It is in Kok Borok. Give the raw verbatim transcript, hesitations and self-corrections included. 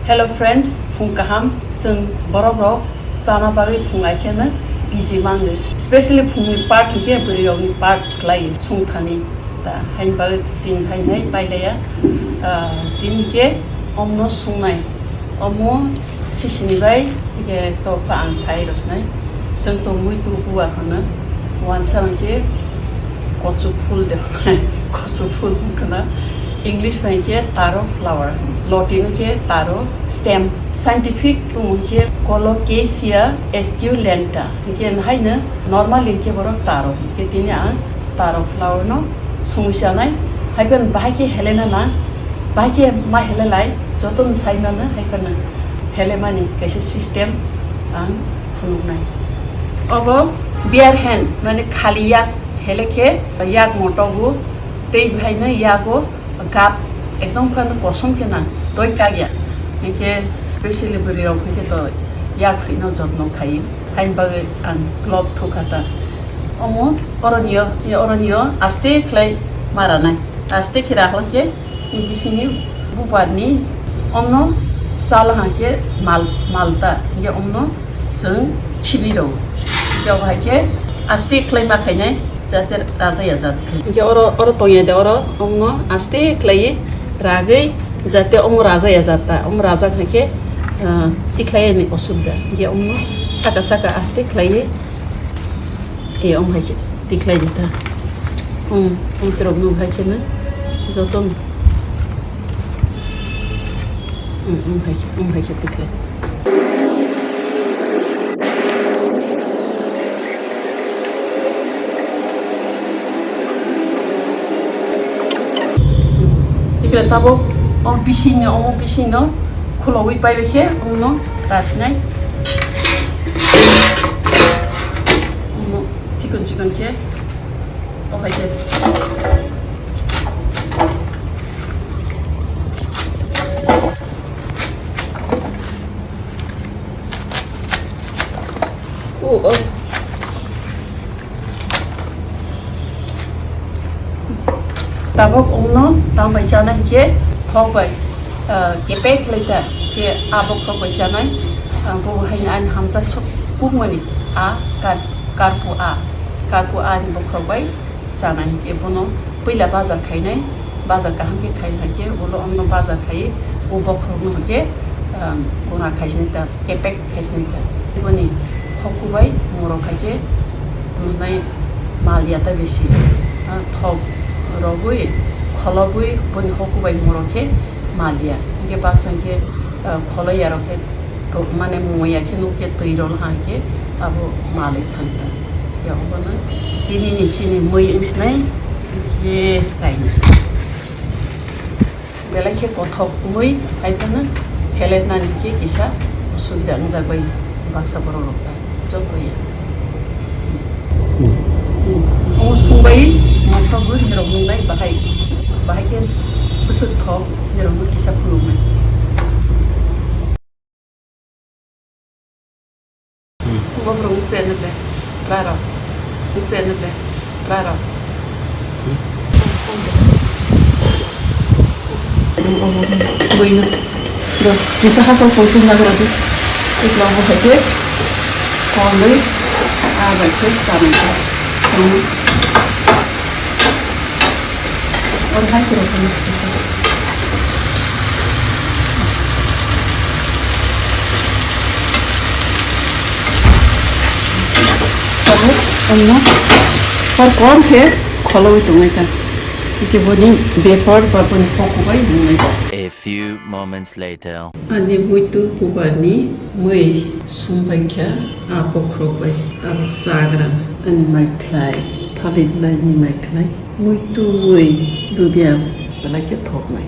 Hello friends, phung kaham, chwng borok rok chana bagwi phung ai kheno busy mango, specially phungni part hinkhe bwrwi rokni part khlai sung thani ta hain bagwi tin hain hai pailaya. Ah, tin hinkhe omno sungnai, omo sisini bai hinkhe tokpha ang sai rosnai. Chwng tongwi tu buwa hwno, wansa hwnkhe kochuk phul de, kochuk phul wngkha na. English bai khe taro flower, Latin khe taro stem, scientific tongmung khe Colocasia esculenta, hwnkhe haino normal hwnkhe borok taro, hwnkhe tini ang taro flower no sungwi chanai, haiphano bahai khe helena na, bahai khe ma helelai, jotono saimano haiphano helemani kaisa system ang phunuknai. Obo bare hand, mane khali yak hele khe yak motogo, tei bahaino yago gap ekdom phano kosom khe nang, toi kagya. Hwnkhe specially bwrwi rok hwnkhe to yak sino jotno khai, hain bagwi ang glove thukha ta. Omo oroniyo, oroniyo aste khlai maranai, aste khe rakhla khe bisingni bubarni omno chala hwnkhe mal, malta, hwnkhe omno chwng khibi rw. Hwnkhe obo hai khe aste khlai ma khainai, jate raja ya jat khlai. Hwnkhe oro, oro tongya de oro, omno aste khlaiwi ragwi jate omo raja ya jat ta, omo raja hwnkhe, ah, tikhlai ni osubida. Hwnkhe omno saka saka aste khlaiwi. E, omo hai khe tikhlai di ta. Hmm, ang torok nuk hai khe no joto. Hmm, omo hai khe, omo hai khe tikhlai. Tikhlai tabuk, omo bising no, omo bising no khulogwi pai bai khe, omo no rasinai. Omo. Chikon chikon khe, o hai khe. O, o. Tabuk omno tang bai chana hinkhe thok bai, ah, kepek khlai ta khe a bokhorok bai chanai, ah, bo haino ani hamjak sok kukmani a kar-, karpu a, karpu a ni bokhorok bai chanai hinkhe bono puila bajar khainai, bajar kaham khe khai hai khe ulo omno bajar khai o bokhorokno hinkhe, ah, guna khaisini ta. Kepek khaisini kha. Boni hoku bai morok hai khe tongmani mal ya ta besi. Ah, thok rogwi, kholobwi boni hoku bai morok khe mal ya. Hinkhe baksa hinkhe, ah, kholo ya rok khe to-, mane mo ya khe nuk khe twi rol hai khe abo malwi thang ta. Ya obono tini ni chini mui wng sinai khe kainwi. Belai khe kothok wngwi hai phano phelet nani khe kisa osubida wngjak bai baksa borok rok ta joto ya. Hmm. Omo sungbai mothok bo nirok nungnai bahai, bahai khe bwswk thok nirok no kisa phunuknai. Hmm. Bo borok nuk chai nukle, try rok. Nuk chai nukle, try rok. Hmm. Buino. Do, kisa hasal pon twi nagra di. Ikla bo hai khe, pon dwi, a bai khe, sa bai khe. Hmm. Oro hai khe rw phano kisa. Tabuk omno hor kom khe kholowi tongnai ta. Hwnkhe boni bepar ba boni hoku bai nungnai ta. A few moments later. Ani muitu bubarni mui sumbaikha a bokhorok bai. Tabuk chagra ani mai khlai, thalin laini mai khlai. Muitu mui rubia belai khe thoknai.